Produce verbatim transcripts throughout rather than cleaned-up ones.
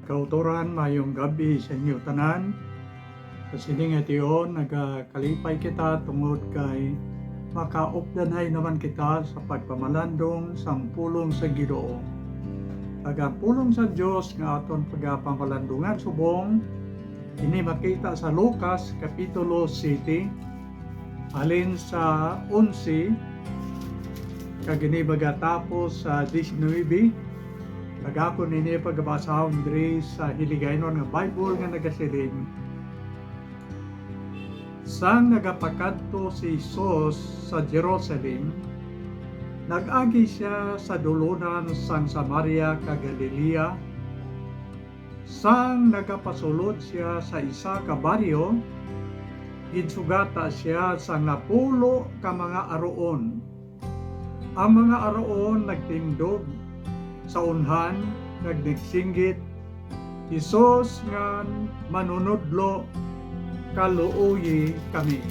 Kautoran, mayong gabi sa inyo tanan. Sa sini nga tion, nagakalipay kita tungod kay makaupdanay naman kita sa pagpamalandong sang pulong sa Ginoo. Kag ang pulong sa Dios nga aton pagapamalandungan subong, ini makita sa Lucas Kapitulo siyete, halin sa onse, kag ini magatapos sa diecinuebe. Kag ako nini pagabasahon diri sa Hiligaynon nga Bible nga nagasiling, Sang nagapakadto si Jesus sa Jerusalem, nag-agi sia sa dulonan sang Samaria kag Galilea. Sang nagapasulod sia sa isa ka baryo, ginsugata sia sang napulo ka mga aruon. Ang mga aruon nagtindog sa unhan kag nagsinggit, "Jesus nga Manunodlo, kaluoyi kami."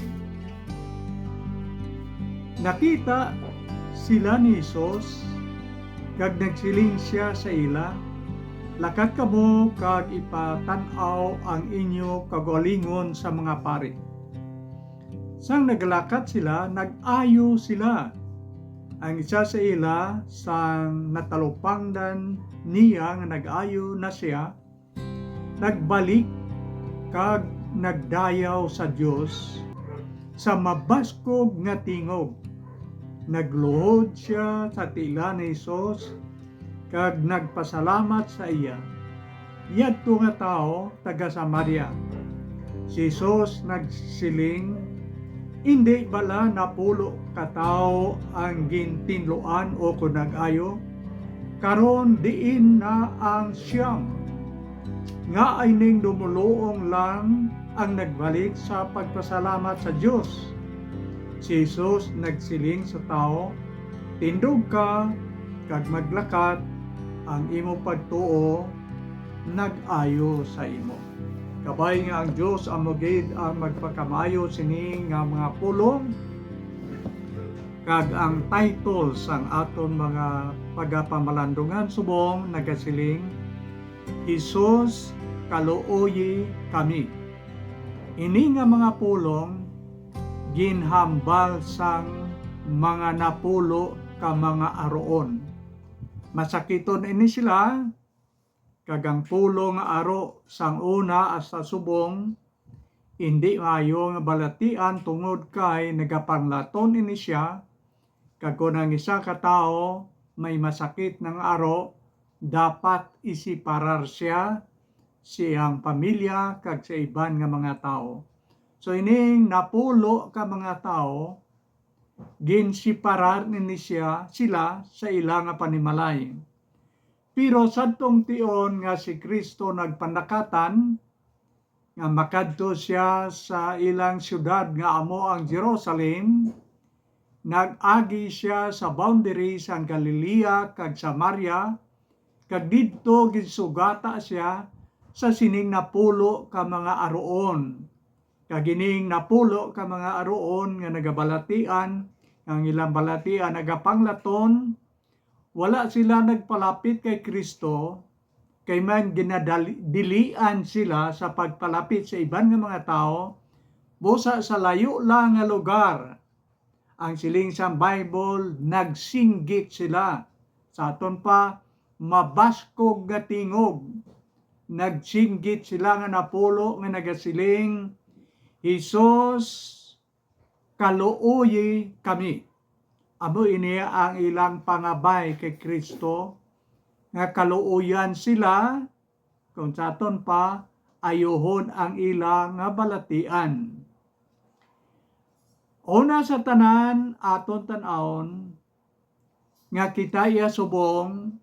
Nakita sila ni Jesus, kag nagsiling sia sa ila, "Lakat kamo kag ipatan-aw ang inyo kaugalingon sa mga pari." Sang nagalakat sila, nag-ayo sila. Ang isa sa ila, sang natalupangdan niya nga nag-ayo na sia, nagbalik kag nagdayaw sa Dios sa mabaskog nga tingog. Nagluhod sia sa tiilan ni Jesus kag nagpasalamat sa iya. Yadto nga tawo taga Samaria. Si Jesus nagsiling, "Indi bala napulo ka tawo ang gintinluan ukon nag-ayo? Karon diin na ang siyam? Ngaa ining dumoluong lang ang nagbalik sa pagpasalamat sa Dios?" Si Jesus nagsiling sa tawo, "Tindog ka kag maglakat, ang imo pagtuo nag-ayo sa imo." Kabay nga ang Dios amo gid ang magpakamaayo sini nga mga pulong, kag ang title sang aton mga pagapamalandungan subong nagasiling, "Jesus, kaluoyi kami." Ini nga mga pulong ginhambal sang mga napulo ka mga aruon. Masakiton ini sila, kag ang pulong nga aro sang una hasta subong, indi maayo nga balatian tungod kay nagapanglaton ini sia, kag kon ang isa ka tawo may masakit nga aro, dapat isiparar sia, sa iyang pamilya, kag sa iban nga mga tawo. So, ining napulo ka mga tawo, ginsiparar nini siya, sila sa ila nga panimalay. Pero sadtong tion nga si Cristo nagpanakatan, nga makadto sia sa ilang siyudad nga amo ang Jerusalem, nag-agi sia sa boundary sang Galilea kag Samaria, kag didto ginsugata sia sa sining napulo ka mga aruon. Kag ining napulo ka mga aruon nga nagabalatian, nga ang ilang balatian nagapanglaton, wala sila nagpalapit kay Cristo, kay man ginadali-, dilian sila sa pagpalapit sa iban nga mga tawo, busa sa layo lang nga lugar. Ang siling sang Bible, nagsinggit sila. Sa aton pa, mabaskog nga tingog. Nagsinggit sila nga napulo nga nagasiling, "Jesus, kaluoyi kami." Amo ini ang ilang pangabay kay Cristo, nga kaluoyan sila, kung sa aton pa, ayuhon ang ila nga balatian. Una sa tanan, aton tan-awon nga kita iya subong,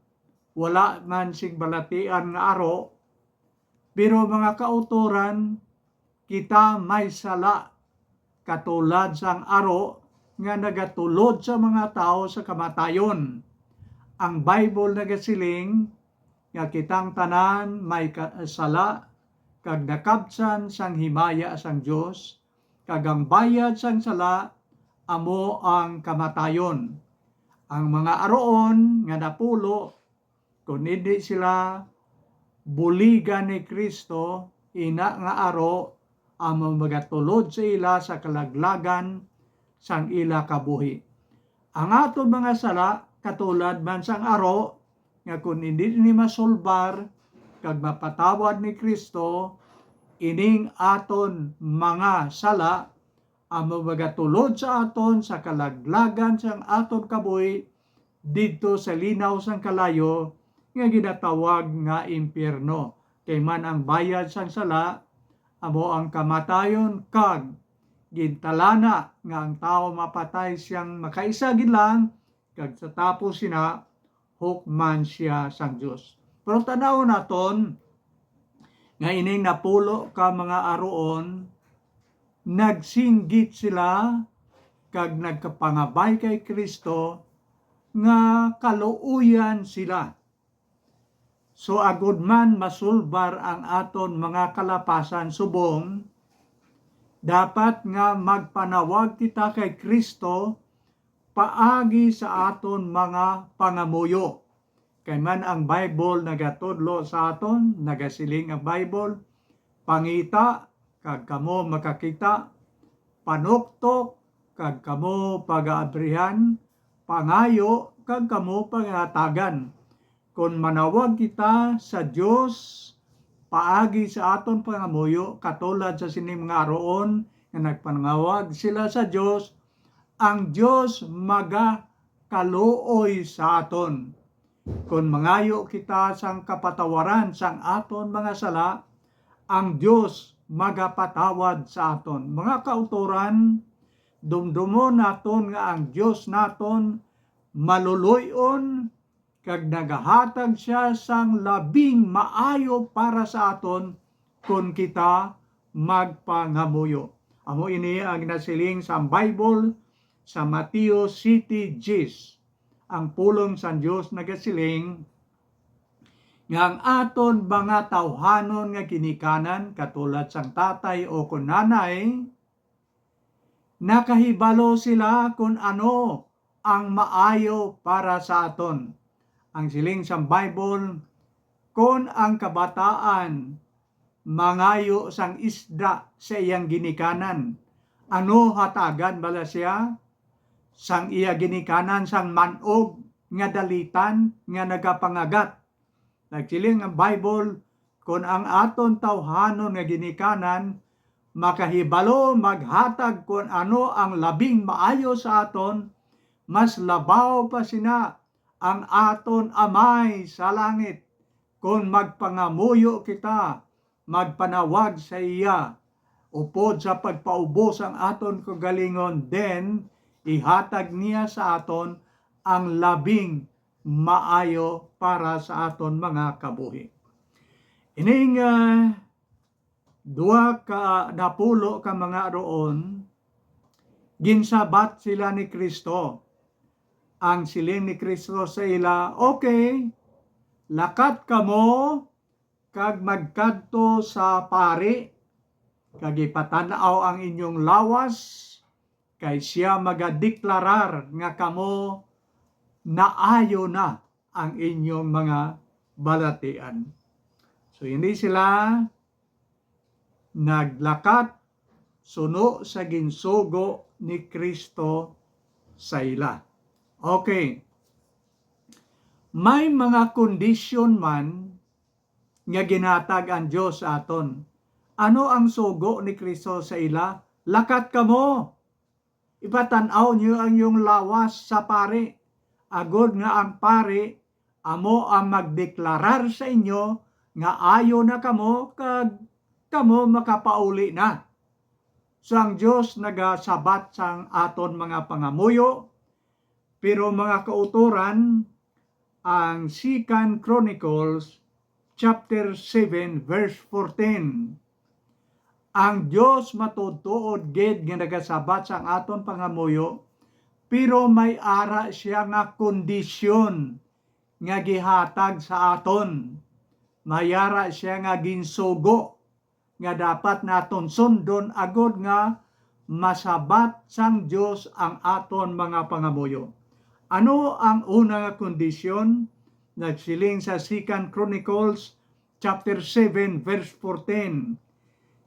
wala man sing balatian nga aro, pero mga kautoran, kita may sala, katulad sang aro nga nagatulod sa mga tawo sa kamatayon. Ang Bible nagasiling nga kitang tanan may ka-, sala kag nakabsan sang himaya sang Dios, kag ang bayad sang sala amo ang kamatayon. Ang mga aruon nga napulo, kon indi sila buligan ni Cristo, ina nga aro amo magatulod sa ila sa kalaglagan sang ila kabuhi. Ang aton mga sala, katulad man sang aro, nga kon hindi ni masulbar kag mapatawad ni Cristo, ining aton mga sala amo magatulod sa aton sa kalaglagan sang aton kabuhi didto sa linaw sang kalayo nga ginatawag nga impyerno. Kay man ang bayad sang sala amo ang kamatayon, kag gintalana nga ang tawo mapatay siyang makaisa gid lang, kag sa tapos sina hukman sia sang Dios. Pero tan-awon naton nga ining napulo ka mga aruon, nagsinggit sila kag nagkapangabay kay Cristo nga kaluoyan sila. So, agud man masulbar ang aton mga kalapasan subong, dapat nga magpanawag kita kay Cristo paagi sa aton mga pangamuyo. Kay man ang Bible nagatudlo sa aton, nagasiling ang Bible, "Pangita, kag kamo makakita, panuktok, kag kamo pagaabrihan, pangayo, kag kamo pagahatagan." Kon manawag kita sa Dios paagi sa aton pangamuyo, katulad sa sining mga aruon nga nagpanawag sila sa Dios, ang Dios magakaluoy sa aton. Kon mangayo kita sang kapatawaran sang aton mga sala, ang Dios magapatawad sa aton. Mga kautoran, dumdumon naton nga ang Dios naton maluluy-on, kag nagahatag sia sang labing maayo para sa aton kon kita magpangamuyo. Amo ini ang nasiling sang Bible sa Mateo siete diez. Ang pulong sang Dios nagasiling nga ang aton mga tawhanon nga ginikanan, katulad sang tatay o kon nanay, nakahibalo sila kon ano ang maayo para sa aton. Ang siling sang Bible, kon ang kabataan mangayo sang isda sa iyang ginikanan, ano hatagan bala siya? Sang iya ginikanan sang man-og nga dalitan nga nagapangagat. Nagsiling ang Bible, kon ang aton tawhanon nga ginikanan makahibalo maghatag kon ano ang labing maayo sa aton, mas labaw pa sina ang aton Amay sa langit kon magpangamuyo kita, magpanawag sa iya upod sa pagpaubos ang aton kaugalingon, then ihatag niya sa aton ang labing maayo para sa aton mga kabuhi. Ining, ah, duha ka napulo ka mga aruon, ginsabat sila ni Cristo. Ang siling ni Cristo sa ila, "Okay, lakat kamo kag magkadto sa pari, kag ipatan-aw ang inyong lawas, kay sia magadeklarar nga kamo naayo na ang inyong mga balatian." So, hindi sila naglakat suno sa ginsugo ni Cristo sa ila. Okay. May mga kondisyon man nga ginhatag ang Dios sa aton. Ano ang sugo ni Cristo sa ila? "Lakat kamo. Ipatan-aw niyo ang inyong lawas sa pari, agod nga ang pari amo ang magdeklarar sa inyo nga ayo na kamo kag kamo makapauli na." So, ang Dios nagasabat sang aton mga pangamuyo, pero, mga kautoran, ang Second Chronicles chapter seven, verse fourteen, ang Dios matuod-tuod gid nga nagasabat sang aton pangamuyo, pero may ara sia nga kondisyon nga gihatag sa aton. May ara sia nga ginsugo nga dapat naton sundon agod nga masabat sang Dios ang aton mga pangamuyo. Ano ang una nga kondisyon? Nagsiling sa Second Chronicles chapter seven, verse fourteen.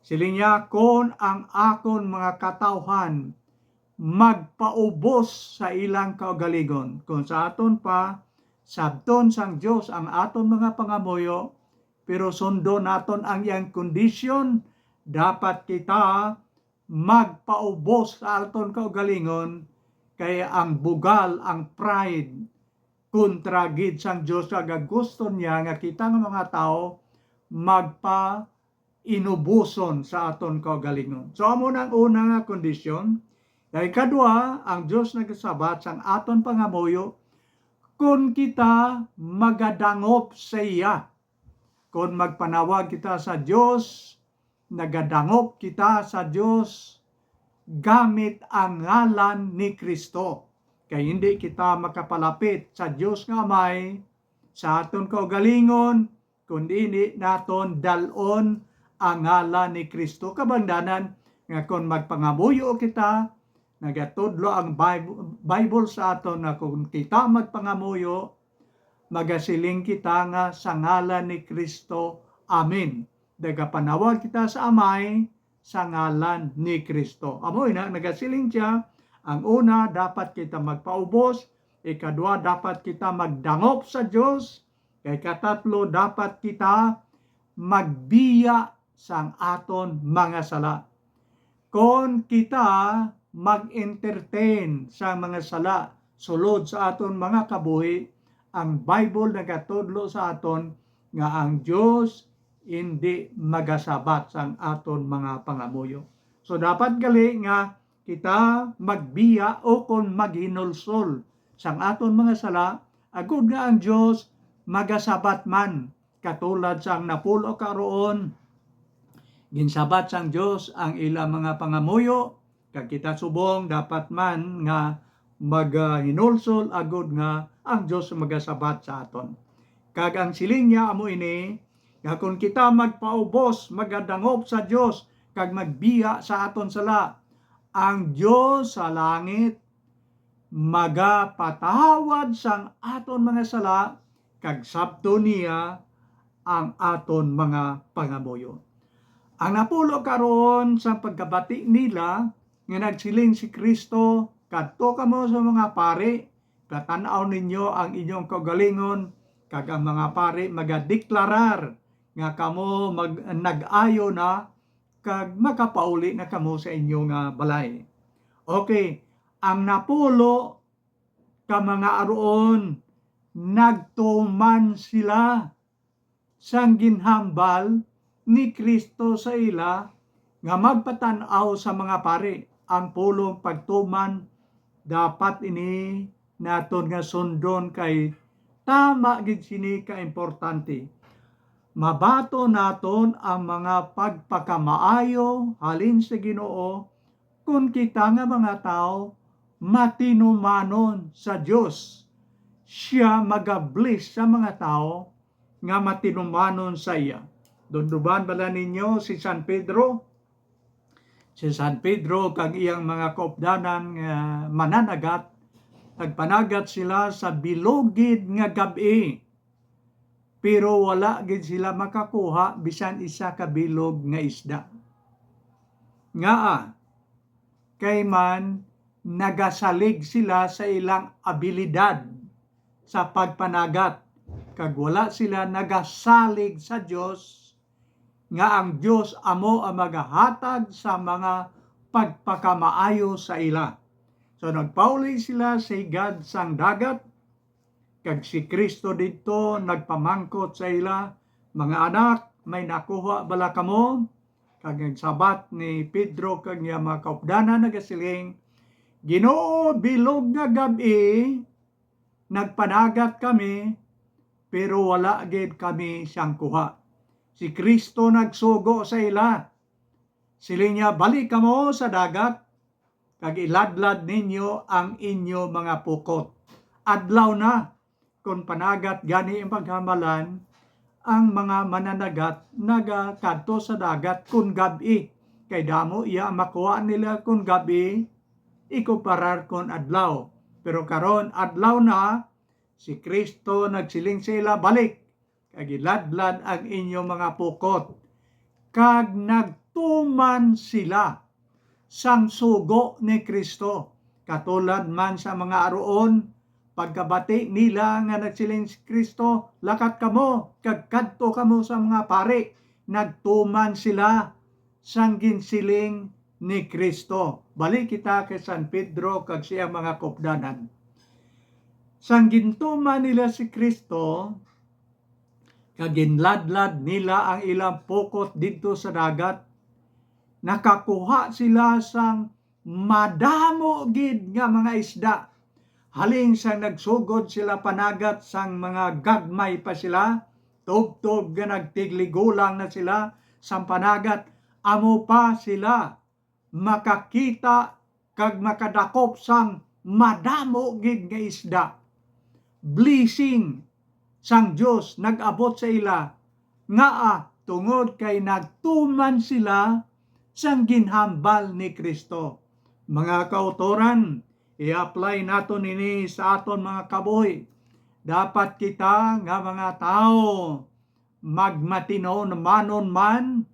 Siling niya, "Kon ang akon mga katawhan magpaubos sa ilang kaugalingon." Kung sa aton pa, sabton sang Dios ang aton mga pangamuyo, pero sundon naton ang iyang kondisyon, dapat kita magpaubos sa aton kaugalingon, kay ang bugal, ang pride, kontra gid sang Dios, kag gusto niya nga kita nga mga tawo magpainuboson sa aton kaugalingon. So, amo na ang una nga kondisyon. Kay kadua, ang Dios nagasabat sang aton pangamuyo kon kita magadangop sa iya. Kon magpanawag kita sa Dios, nagadangop kita sa Dios gamit ang ngalan ni Kristo. Kay hindi kita makapalapit sa Dios nga Amay sa aton kaugalingon, kundi hindi naton dal-on ang ngalan ni Kristo. Kabangdanan nga kon magpangamuyo kita, nagatudlo ang Bible, Bible sa aton nga kung kita magpangamuyo, magasiling kita nga sa ngalan ni Kristo, amen. Nagapanawag kita sa Amay sa ngalan ni Kristo. Amo ina, nagasiling siya, ang una, dapat kita magpaubos. Ikadua, dapat kita magdangop sa Dios. Kay katatlo, dapat kita magbiya sang aton mga sala. Kon kita mag-entertain sa mga sala sulod sa aton mga kabuhi, ang Bible nagatudlo sa aton nga ang Dios hindi magasabat sang aton mga pangamuyo. So, dapat gali nga kita magbiya o kon maghinulsol sang aton mga sala, agud nga ang Dios magasabat man, katulad sang napulo ka aruon, ginsabat sang Dios ang ila mga pangamuyo, kag kita subong dapat man nga maghinulsol agud nga ang Dios magasabat sa aton. Kag ang siling niya amo ini, nga kon kita magpaubos, magadangop sa Dios, kag magbiya sa aton sala, ang Dios sa langit magapatawad sang aton mga sala, kag sabton niya ang aton mga pangamuyo. Ang napulo karon sa pagkabati nila nga nagsiling si Kristo, "Kadto kamo sa mga pari, patan-aw ninyo ang inyong kaugalingon," kag ang mga pari magadeklarar nga kamo mag-, nag-ayo na kag makapauli na kamo sa inyo nga balay. Okay, ang napulo ka mga aruon, nagtuman sila sang ginhambal ni Cristo sa ila nga magpatan-aw sa mga pari. Ang pulong pagtuman, dapat ini naton nga sundon, kay tama gid sini ka importante. Mabaton naton ang mga pagpakamaayo halin sa Ginoo kon kita nga mga tawo matinumanon sa Dios. Sia magabless sa mga tawo nga matinumanon sa iya. Dunduban bala ninyo si San Pedro? Si San Pedro kag iyang mga kaupdanan nga mananagat, nagpanagat sila sa bilog gid nga gab-i, pero wala gid sila makakuha bisan isa ka bilog nga isda. Ngaa? Kay man nagasalig sila sa ilang abilidad sa pagpanagat, kag wala sila nagasalig sa Dios, nga ang Dios amo ang magahatag sa mga pagpakamaayo sa ila. So, nagpauli sila sa higad sang dagat, kag si Cristo didto nagpamangkot sa ila, "Mga anak, may nakuha bala kamo?" Kag nagsabat ni Pedro kag niya mga kaupdanan nagasiling, "Ginoo, bilog nga gab-i, nagpanagat kami, pero wala gid kami siyang kuha." Si Cristo nagsugo sa ila. Siling niya, "Balik kamo sa dagat, kag iladlad ninyo ang inyo mga pukot. Adlaw na." Kon panagat gani ang paghamalan, ang mga mananagat nagakadto sa dagat kon gab-i, kay damo iya ang makuha nila kon gab-i, ikumparar kon adlaw. Pero karon, adlaw na, si Cristo nagsiling sa ila, "Balik, kag iladlad ang inyo mga pukot, kag nagtuman sila sang sugo ni Cristo. Katulad man sa mga aruon, pagkabati nila nga nagsiling si Cristo, "Lakat kamo, kag kadto kamo sa mga pari," nagtuman sila sang ginsiling ni Cristo. Balik kita kay San Pedro kag siyang mga kupdanan. Sang gintuman nila si Cristo, kag ginladlad nila ang ilang pukot didto sa dagat, nakakuha sila sang madamo gid nga mga isda. Halin sang nagsugod sila panagat sang mga gagmay pa sila, tubtob nga nagtigligulang na sila sang panagat, amo pa sila makakita kag makadakop sang madamo gid nga isda. Blessing sang Dios nag-abot sa ila, ngaa tungod kay nagtuman sila sang ginhambal ni Cristo. Mga kautoran, i-apply naton ini sa aton mga kabuhi. Dapat kita nga mga tawo magmatinonmanon man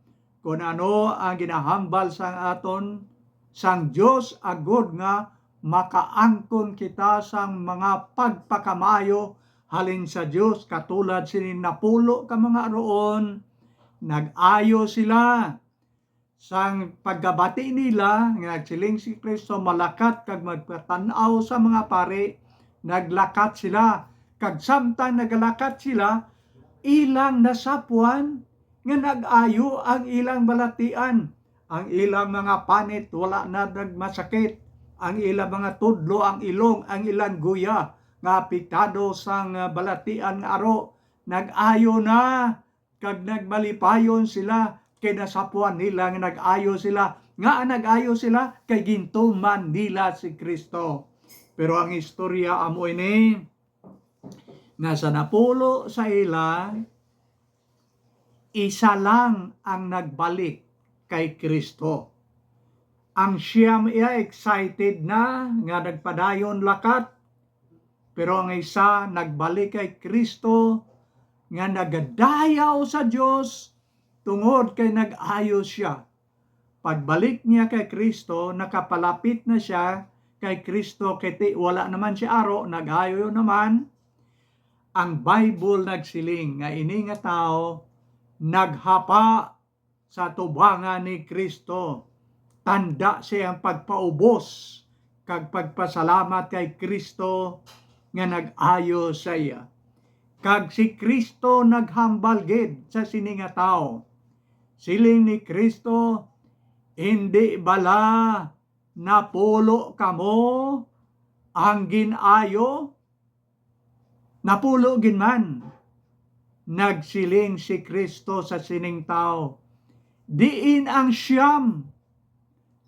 kon ano ang ginahambal sang aton sang Dios, agod nga makaangkon kita sang mga pagpakamaayo halin sa Dios, katulad sining napulo ka mga aruon. Nag-ayo sila sang pagkabati nila nga nagsiling si Cristo, "Malakat kag magpatan-aw sa mga pari." Naglakat sila, kag samtang nagalakat sila, ilang nasapwan nga nag-ayo ang ilang balatian, ang ilang mga panit wala na nagmasakit, ang ilang mga tudlo, ang ilong, ang ilang guya nga apektado sang, ah, balatian nga aro, nag-ayo na. Kag nagmalipayon sila kay nasapwan nila nga nag-ayo sila. Ngaa nag-ayo sila? Kay gintuman nila si Cristo. Pero ang istorya amo ini, nga sa napulo sa ila, isa lang ang nagbalik kay Cristo. Ang siyam iya excited na nga nagpadayon lakat, pero ang isa nagbalik kay Cristo nga nagadayaw sa Dios tungod kay nag-ayo sia. Pagbalik niya kay Cristo, nakapalapit na sia kay Cristo, kay ti-, wala naman sia aro, nag-ayo naman. Ang Bible nagsiling nga ini nga tawo naghapa sa tubangan ni Cristo, tanda sa iyang pagpaubos kag pagpasalamat kay Cristo nga nag-ayo sa iya. Kag si Cristo naghambal gid sa sini nga tawo. Siling ni Cristo, "Indi bala napulo kamo ang gin-ayo?" Napulo gid man. Nagsiling si Cristo sa sining tawo, "Diin ang siyam?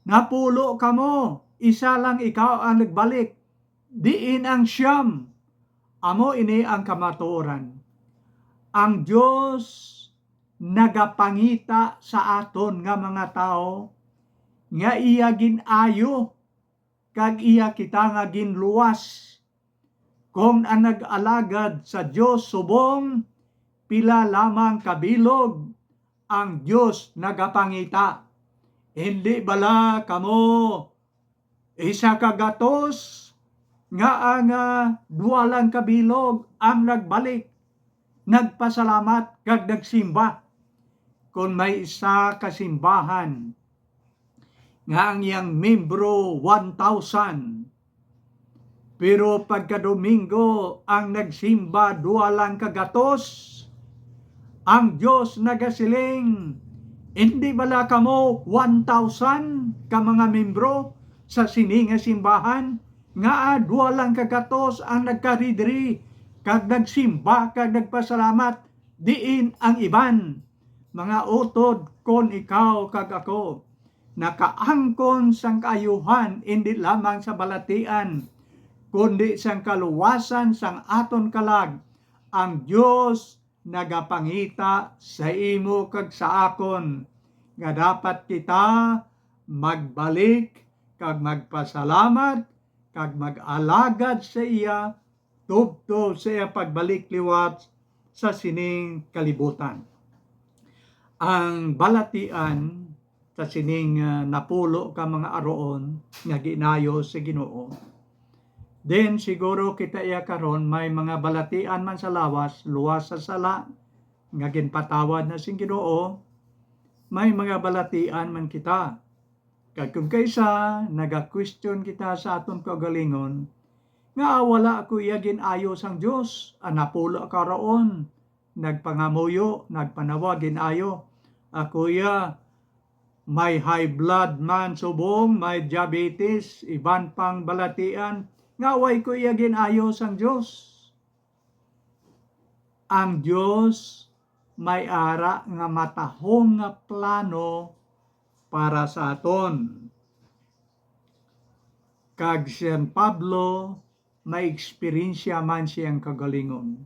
Napulo kamo, isa lang ikaw ang nagbalik. Diin ang siyam?" Amo ini ang kamatuoran. Ang Dios nagapangita sa aton nga mga tawo nga iya gin-ayo kag iya kita nga ginluwas. Kon ang nag-alagad sa Dios subong pila lamang ka bilog, ang Dios nagapangita, "Indi bala kamo isa ka gatos nga ang, ah, duha lang ka bilog ang nagbalik, nagpasalamat kag nagsimba?" Kon may isa ka simbahan nga ang iyang membro one thousand, pero pagka Domingo ang nagsimba duha lang ka gatos, ang Dios nagasiling, "Indi bala kamo one thousand ka mga membro sa sini nga simbahan, nga duha lang ka gatos ang nagkari diri kag nagsimba kag nagpasalamat, diin ang iban?" Mga utod, kon ikaw kag ako nakaangkon sang kaayuhan, indi lamang sa balatian, kundi sang kaluwasan sang aton kalag, ang Dios nagapangita sa imo kag sa akon nga dapat kita magbalik kag magpasalamat kag mag-alagad sa iya tubtob sa iya pagbalik liwat sa sining kalibutan. Ang balatian sa sining, ah, napulo ka mga aruon nga gin-ayo sa Ginoo. Then siguro kita iya karon, may mga balatian man sa lawas, luwas sa sala nga ginpatawad na sing Ginoo, may mga balatian man kita. Kag kung kaisa, naga-question kita sa aton kaugalingon, nga wala ko iya gin-ayo sang Dios, ang napulo ka aruon, nagpangamuyo, nagpanawag, gin-ayo. Ako iya, may high blood man subong, may diabetes, iban pang balatian, nga way ko iya gin-ayo sang Dios. Ang Dios may ara nga matahom nga plano para sa aton. Kag si San Pablo, may eksperyensya man siyang kagalingon.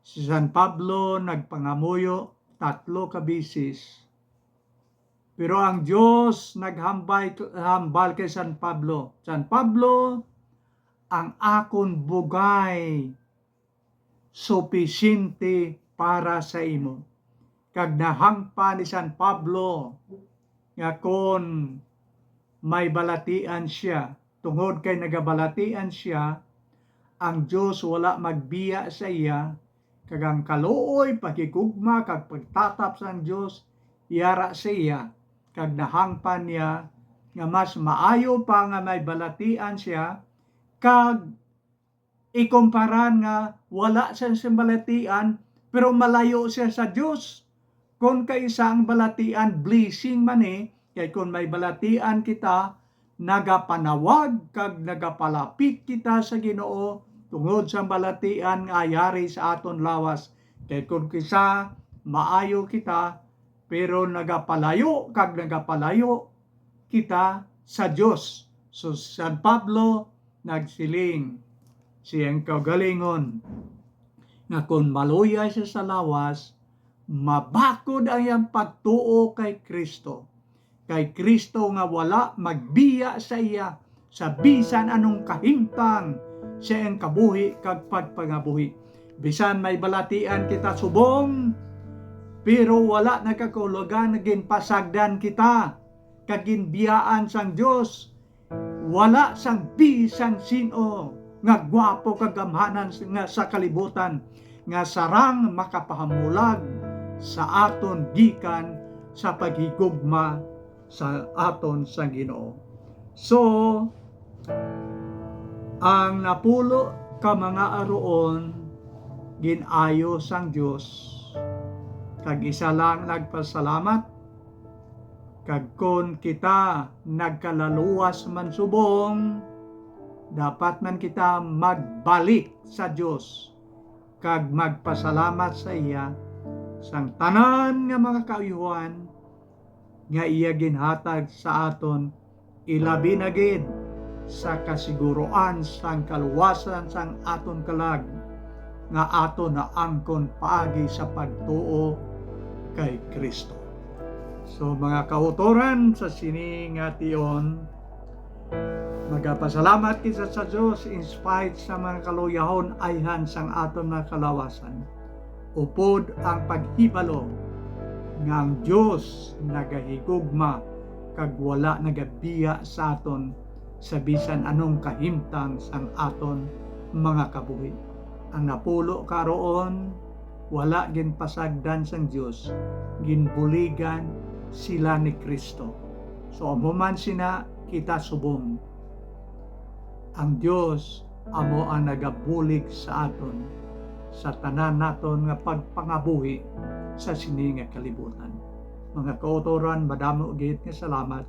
Si San Pablo nagpangamuyo tatlo ka bisis. Pero ang Dios naghambal, hambal kay San Pablo, "San Pablo, ang akon bugay supisyente para sa imo." Kag nahangpan ni San Pablo nga kon may balatian siya, tungod kay nagabalatian siya, ang Dios wala magbiya sa iya, kag ang kaluoy, paghigugma, kag pagtatap sang Dios yara sa iya, kag nahangpan niya nga mas maayo pa nga may balatian siya, kag ikumparan nga wala siya sing balatian, pero malayo siya sa Dios. Kon kaisa ang balatian, blessing man ni, kay kon may balatian kita, nagapanawag kag nagapalapit kita sa Ginoo tungod sa balatian nga yari sa aton lawas. Kay kon kisa maayo kita, pero nagapalayo kag nagapalayo kita sa Dios. So, si San Pablo nagsiling, siyang kaugalingon, nga kon maluyay siya sa lawas, mabakod ang iyang pagtuo kay Kristo, kay Kristo nga wala magbiya sa iya sa bisan anong kahimtang sa iyang kabuhi kag pagpangabuhi. Bisan may balatian kita subong, pero wala nagkakahulugan nga ginpasagdan kita kag ginbiyaan sang Dios. Wala sang bisan sin-o nga gwapo kag gamhanan nga sa kalibutan nga sarang makapahamulag sa aton gikan sa paghigugma sa aton sang Ginoo. So, ang napulo ka mga aruon gin-ayo sang Dios, kag isa lang nagpasalamat. Kag kon kita nagkalaluwas man subong, dapat man kita magbalik sa Dios kag magpasalamat sa iya sang tanan nga mga kaayuhan nga iya ginhatag sa aton, ilabi na gid sa kasiguruan sang kaluwasan sang aton kalag nga aton naangkon paagi sa pagtuo kay Cristo. So, mga kautoran, sa sini nga tion, magapasalamat kita sa Dios in spite sa mga kaluyahon ayhan sang aton mga kalawasan. Upod ang paghibalo nga ang Dios nagahigugma kag wala nagabiya sa aton sa bisan anong kahimtang sang aton mga kabuhi. Ang napulo karon wala ginpasagdan sang Dios, ginbuligan sila ni Cristo. So, amo man sina kita subong. Ang Dios amo ang nagabulig sa aton sa tanan naton nga pagpangabuhi sa sini nga kalibutan. Mga kautoran, madamo gid nga salamat,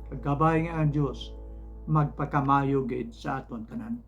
kag kabay nga ang Dios magpakamaayo gid sa aton tanan.